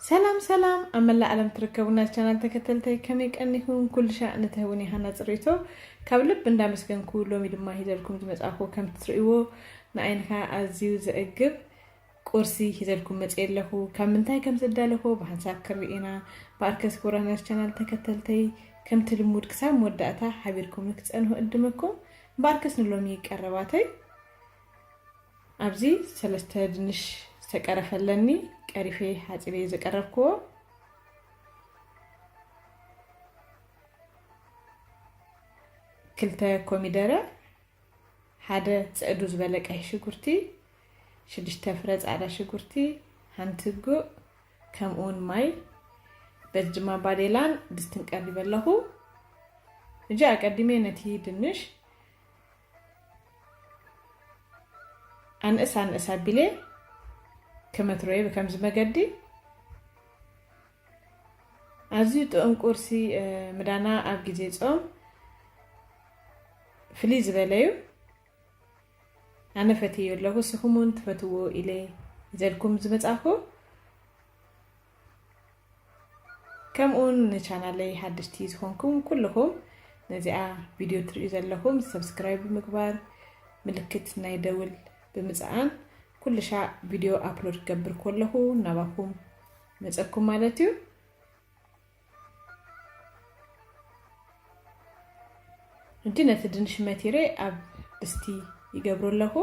ሰላም ሰላም፣ ኣብ መላእ ዓለም ትርከቡ ናይ ቻናል ተከተልተይ ከመይ ቀኒኹም? ኩሉ ሻዕ ንትህቡኒ ሃና ጽሬቶ ካብ ልብ እንዳመስገንኩ፣ ሎሚ ድማ ሂዘልኩም ዝመጻኹ ከም ትርእይዎ ንዓይንኻ ኣዝዩ ዘእግብ ቁርሲ ሂዘልኩም መጽየ ኣለኹ። ካብ ምንታይ ከም ዝዳለኹ ብሓንሳብ ክርኢ ኢና። ብኣርከስ ክቡራት ናይ ቻናል ተከተልተይ ከምቲ ልሙድ ክሳብ መወዳእታ ሓቢርኩም ንክትጸንሑ እድመኩም። ብኣርከስ ንሎሚ ቀረባተይ ኣብዚ ሰለስተ ድንሽ ዝተቀረፈ ኣለኒ፣ ቀሪፌ ሓጺበ ዘቀረብክዎ። ክልተ ኮሚደረ፣ ሓደ ጽዕዱ ዝበለ ቀይሕ ሽጉርቲ፣ ሽዱሽተ ፍረ ጻዕዳ ሽጉርቲ፣ ሓንቲ ጉእ፣ ከምኡውን ማይ። በዚ ድማ ባዴላን ድስትን ቀሪበ ኣለኹ። እጂ ኣቀዲሜ ነቲ ድንሽ ኣንእስ ኣንእስ ኣቢለ ክመትሮየ ብከምዚ መገዲ። ኣዝዩ ጥዑም ቁርሲ፣ እ፣ ምዳና ኣብ ግዜ ጾም ፍልይ ዝበለ እዩ። ኣነ ፈትየዮ ኣለኹ፣ ንስኹም እውን ትፈትዎ ኢለ ይዘልኩም ዝመጻኹ። ከምኡውን ንቻናለይ ሓደሽቲ ዝኾንኩም ኩልኹም ነዚኣ ቪድዮ ትርእዩ ዘለኹም ሰብስክራይብ ብምግባር ምልክት ናይ ደውል ብምጽዓን ኩሉ ሻዕ ቪድዮ ኣፕሎድ ክገብር ከለኹ ናባኹም መጸኩም ማለት እዩ። ሕጂ ነቲ ድንሽ መቲረ ኣብ ድስቲ ይገብሮ ኣለኹ።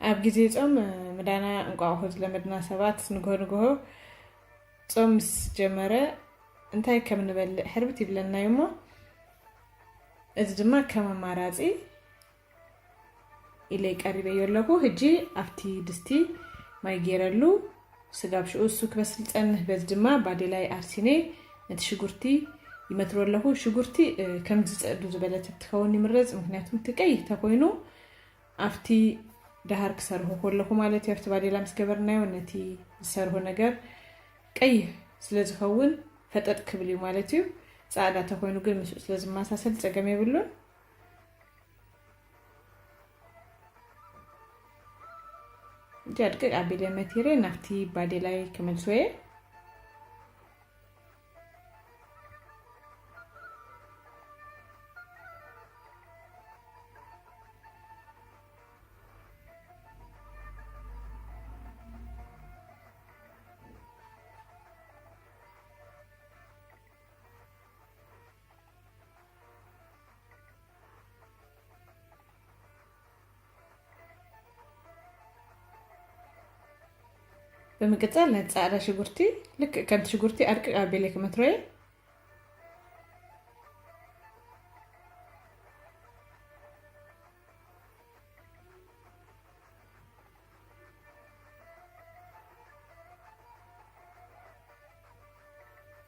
ኣብ ግዜ ጾም ምዳና እንቋቑሖ ዝለመድና ሰባት ንግሆ ንግሆ ጾም ምስ ጀመረ እንታይ ከም ንበልዕ ሕርብት ይብለና እዩ እሞ፣ እዚ ድማ ከም ኣማራጺ ኢለ ቀሪበዮ ኣለኹ። ሕጂ ኣብቲ ድስቲ ማይ ገይረሉ ስጋብ ሽኡ እሱ ክበስል ጸንህ። በዚ ድማ ባዴላይ ኣርሲነ ነቲ ሽጉርቲ ይመትሮ ኣለኹ። ሽጉርቲ፣ እ፣ ከምዚ ጽዕዱ ዝበለት እትኸውን ይምረጽ፣ ምክንያቱ እቲ ቀይህ ተኮይኑ ኣብቲ ደሃር ክሰርሆ ከለኹ ማለት እዩ፣ ኣብቲ ባዴላ ምስ ገበርናዮ ነቲ ዝሰርሆ ነገር ቀይህ ስለ ዝኸውን ፈጠጥ ክብል እዩ ማለት እዩ። ጻዕዳ ተኮይኑ ግን ምስኡ ስለ ዝመሳሰል ጸገም የብሉን። እንጂ ኣድቅቅ ኣቢለ መቲረ ናብቲ ባዴላይ ክመልሶ እየ። ብምቅጻል ነቲ ጻዕዳ ሽጉርቲ ልክዕ ከምቲ ሽጉርቲ ኣድቅቅ ኣቢለ ክመትሮ እየ።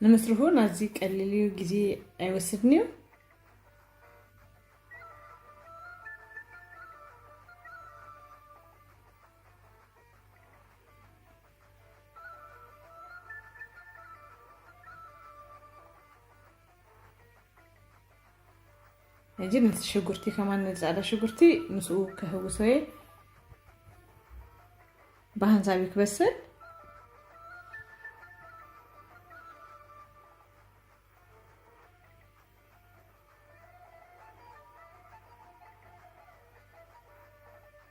ንምስርሑ ናዚ ቀሊል እዩ፣ ግዜ ኣይወስድን እዩ። ሕጂ ነቲ ሽጉርቲ ከማን፣ ነቲ ጻዕዳ ሽጉርቲ ምስኡ ከህውሶ እየ። ብሃንሳብ እዩ ክበስል።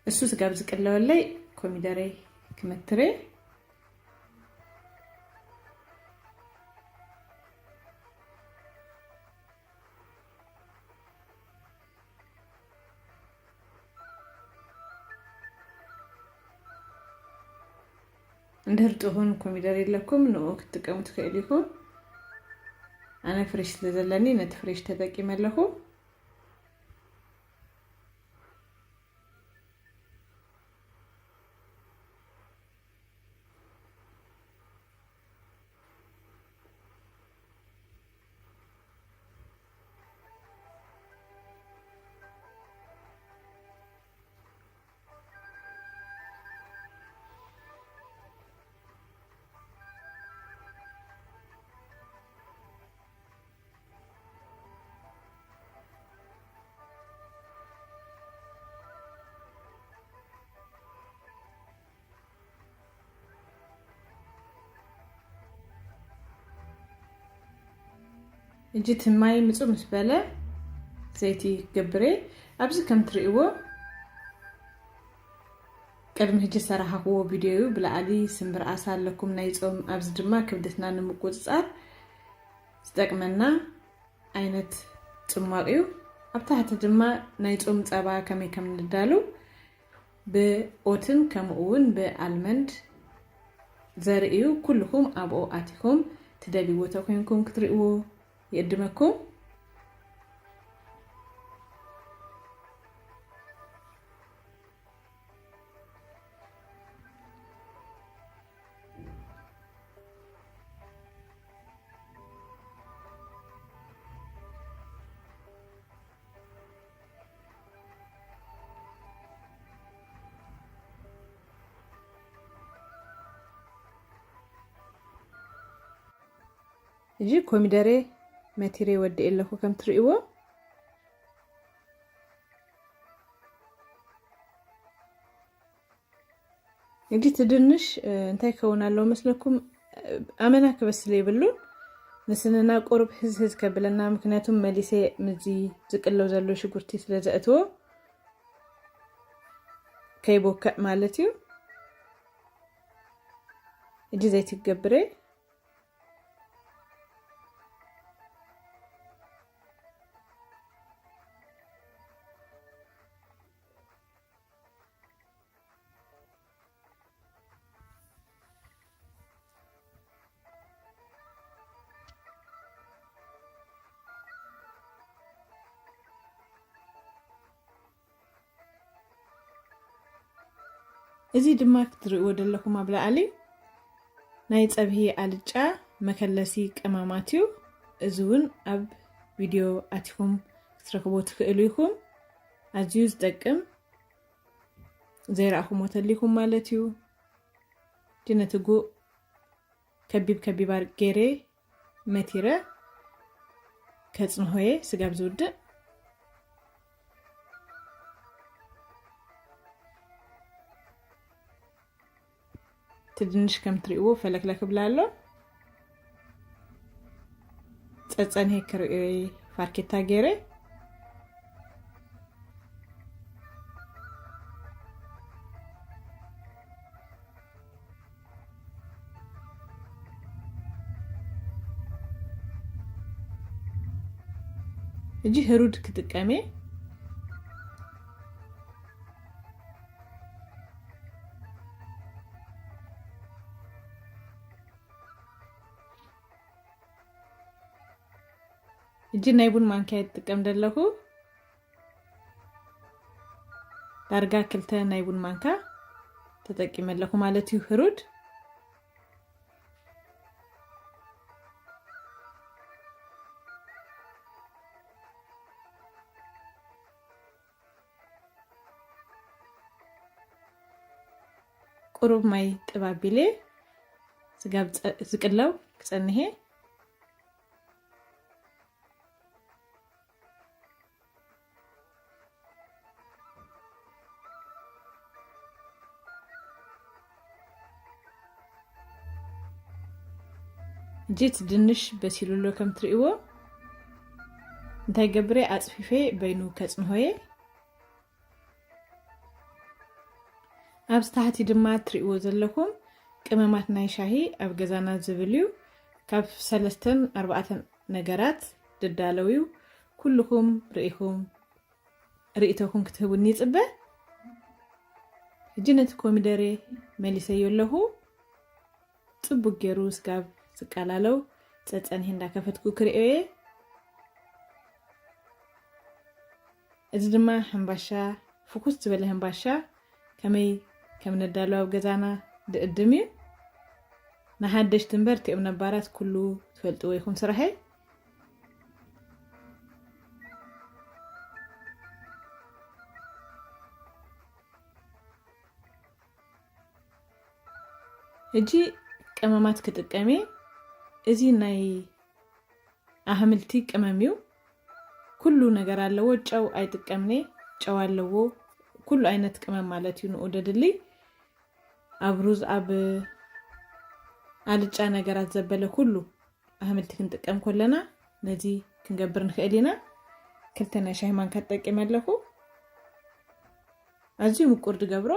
እሱ ስጋብ ዝቅለወለይ ኮሚደረይ ክመትሬ። እንድህር ጥኹን ኮሚደር የለኩም፣ ንኡ ክትጥቀሙ ትኽእል ኢኹም። ኣነ ፍሬሽ ስለ ዘለኒ ነቲ ፍሬሽ ተጠቂመ ኣለኹ። እጂ እቲ ማይ ምጹ ምስ በለ ዘይቲ ክገብር እየ። ኣብዚ ከም ትርእይዎ ቅድሚ ሕጂ ሰራሓኽዎ ቪድዮ እዩ። ብላዕሊ ስምብር ዓሳ ኣለኩም ናይ ጾም። ኣብዚ ድማ ክብደትና ንምቁጽጻር ዝጠቅመና ዓይነት ጽሟቕ እዩ። ኣብ ታሕቲ ድማ ናይ ጾም ጸባ ከመይ ከም ንዳሉ ብኦትን ከምኡ እውን ብኣልመንድ ዘርኢ እዩ። ኩልኹም ኣብኡ ኣቲኹም ትደልይዎ ተኮይንኩም ክትርእይዎ ይእድመኩም። እጂ ኮሚደሬ መቲሬ ወዲኤ ኣለኹ ከም ትርእይዎ። እጂ እቲ ድንሽ፣ እ፣ እንታይ ክኸውን ኣለዎ መስለኩም? እ፣ ኣመና ክበስል የብሉን። ንስንና ቁሩብ ህዝ ህዝ ከብለና፣ ምክንያቱም መሊሰ ምዚ ዝቅለው ዘሎ ሽጉርቲ ስለ ዘእትዎ ከይቦክዕ ማለት እዩ። እጂ ዘይቲ ክገብር እየ። እዚ ድማ ክትርእይዎ ዘለኹም ኣብ ላዕሊ ናይ ጸብሒ ኣልጫ መከለሲ ቀመማት እዩ። እዚ እውን ኣብ ቪድዮ ኣቲኹም ክትረኽቦ ትኽእሉ ኢኹም። ኣዝዩ ዝጠቅም ዘይረኣኹሞ ተሊኹም ማለት እዩ። እቲ ነቲ ጉእ ከቢብ ከቢብ ኣር-፣ ገይረ መቲረ ከጽንሆ እየ ስጋብ ዝውድእ። እቲ ድንሽ ከም ትርእይዎ ፈለክለክ ብላ ኣሎ። ጸጸንሄ ክርእዮ ፋርኬታ ገይረ። እጂ ህሩድ ክጥቀም እየ። እጂ ናይ ቡን ማንካ ይጥቀም ዘለኹ። ዳርጋ ክልተ ናይ ቡን ማንካ ተጠቂመ ኣለኹ ማለት እዩ ህሩድ። ቁሩብ ማይ ጥብ ኣቢለ ስጋብ ጸ-፣ ዝቅለው ክጸንሄ። እጂ እቲ ድንሽ በሲሉ ኣሎ ከም ትርእይዎ። እንታይ ገብረ ኣጽፊፈ በይኑ ከጽንሆየ። ኣብዚ ታሕቲ ድማ ትርእይዎ ዘለኹም ቅመማት ናይ ሻሂ ኣብ ገዛና ዝብል እዩ። ካብ ሰለስተን ኣርባዕተን ነገራት ዝዳለው እዩ። ኩልኹም ርኢኹም ርእይቶኹም ክትህቡኒ ይጽበ። ሕጂ ነቲ ኮሚደሬ መሊሰዮ ኣለኹ። ጽቡቅ ገይሩ ስጋብ ዝቃላለው ጸጸንሄ እንዳከፈትኩ ክርእዮ እየ። እዚ ድማ ሕምባሻ፣ ፍኹስ ዝበለ ሕምባሻ ከመይ ከም ነዳሉ ኣብ ገዛና ድእድም እዩ። ንሓደሽቲ እምበር እቲኦም ነባራት ኩሉ ትፈልጥዎ ኢኹም ስራሐይ። ሕጂ ቀመማት ክጥቀም እየ። እዚ ናይ ኣሕምልቲ ቅመም እዩ። ኩሉ ነገር ኣለዎ። ጨው ኣይጥቀምኔ፣ ጨው ኣለዎ። ኩሉ ዓይነት ቅመም ማለት እዩ ንኡ ደድሊ። ኣብ ሩዝ፣ ኣብ ኣልጫ ነገራት ዘበለ ኩሉ ኣሕምልቲ ክንጥቀም ከለና ነዚ ክንገብር ንኽእል ኢና። ክልተ ናይ ሻሂ ማንካ ተጠቂመ ኣለኹ። ኣዝዩ ምቁር ዝገብሮ።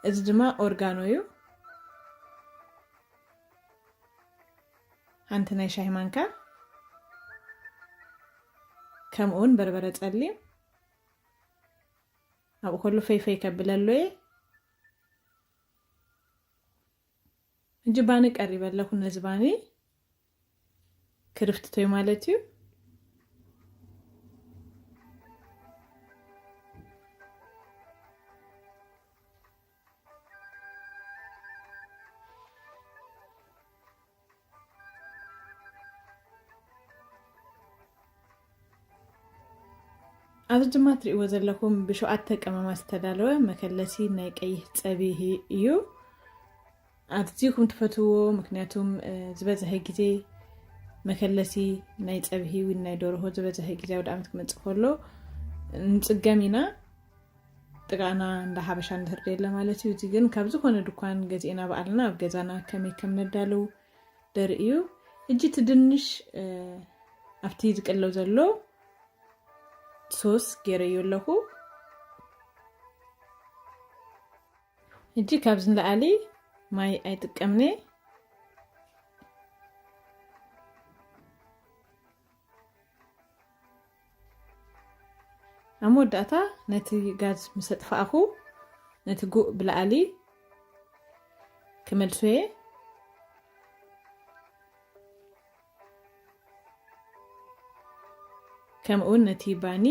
እዚ ድማ ኦርጋኖ እዩ። ሓንቲ ናይ ሻሂ ማንካ፣ ከምኡ እውን በርበረ ጸሊም። ኣብኡ ከሎ ፈይፈይ ከብለሉ እየ። ሕጂ ባኒ ቀሪበ ኣለኹ። ነዚ ባኒ ክርፍትቶይ ማለት እዩ። ኣብዚ ድማ ትርእይዎ ዘለኹም ብሸውዓተ ቀመማት ዝተዳለወ መከለሲ ናይ ቀይሕ ጸብሒ እዩ። ኣዝኹም ትፈትውዎ፣ ምክንያቱም፣ እ፣ ዝበዝሐ ግዜ መከለሲ ናይ ጸብሒ ወይ ናይ ደርሆ ዝበዝሐ ግዜ ኣውደ ዓመት ክመጽእ ከሎ ንጽገም ኢና። ጥቃና እንዳ ሓበሻ እንድሕር ደለ ማለት እዩ። እዚ ግን ካብ ዝኾነ ድኳን ገዚእና በዓልና ኣብ ገዛና ከመይ ከም ነዳልው ደርኢ እዩ። ሕጂ እቲ ድንሽ፣ እ፣ ኣብቲ ዝቅለው ዘሎ ሶስ ገይረዮ ኣለኹ። ሕጂ ካብዚ ንላዕሊ ማይ ኣይጥቀምነ። ኣብ መወዳእታ ነቲ ጋዝ ምስ ኣጥፋእኹ፣ ነቲ ጉእ ብላዕሊ ክመልሶ እየ። ከምኡ እውን ነቲ ባኒ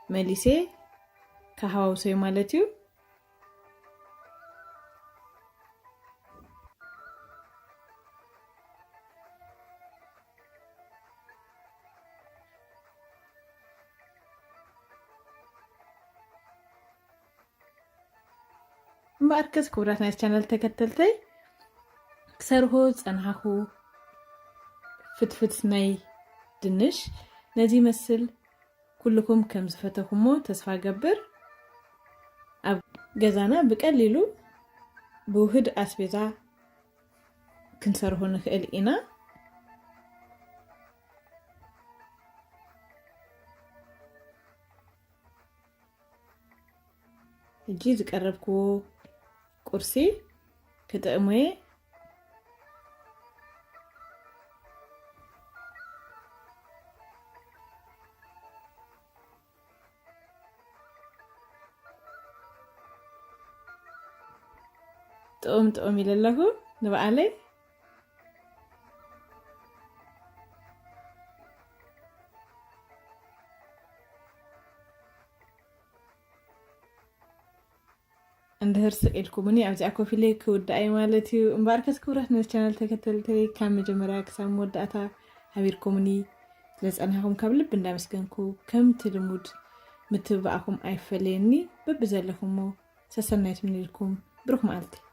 መሊሰ ክሃዋውሶ እዩ ማለት እዩ። እምበኣርከስ ክቡራት ናይ ቻነል ተከተልተይ፣ ክሰርሆ ዝጸናሕኩ ፍትፍት ናይ ድንሽ ነዚ ይመስል። ኩልኩም ከም ዝፈተኹሞ ተስፋ ገብር። ኣብ ገዛና ብቀሊሉ ብውህድ ኣስቤዛ ክንሰርሆ ንኽእል ኢና። ሕጂ ዝቀረብክዎ ቁርሲ ክጥዕሞ እየ። ጥዑም ጥዑም ኢለ ኣለኹ ንበዓለይ። እንድህር ስቕ ኢልኩምኒ ኣብዚኣ ኮፍ ኢለ ክውዳእ እየ ማለት እዩ። እምበኣርከስ ክቡራት ነዚ ቻነል ተከተልተይ ካብ መጀመርያ ክሳብ መወዳእታ ሓቢርኩምኒ ስለዝጸናሕኩም ካብ ልቢ እንዳመስገንኩ፣ ከምቲ ልሙድ ምትብባዕኩም ኣይፈለየኒ። በብዘለኹሞ ሰሰናዩ ትምነየልኩም። ብሩኽ መዓልቲ።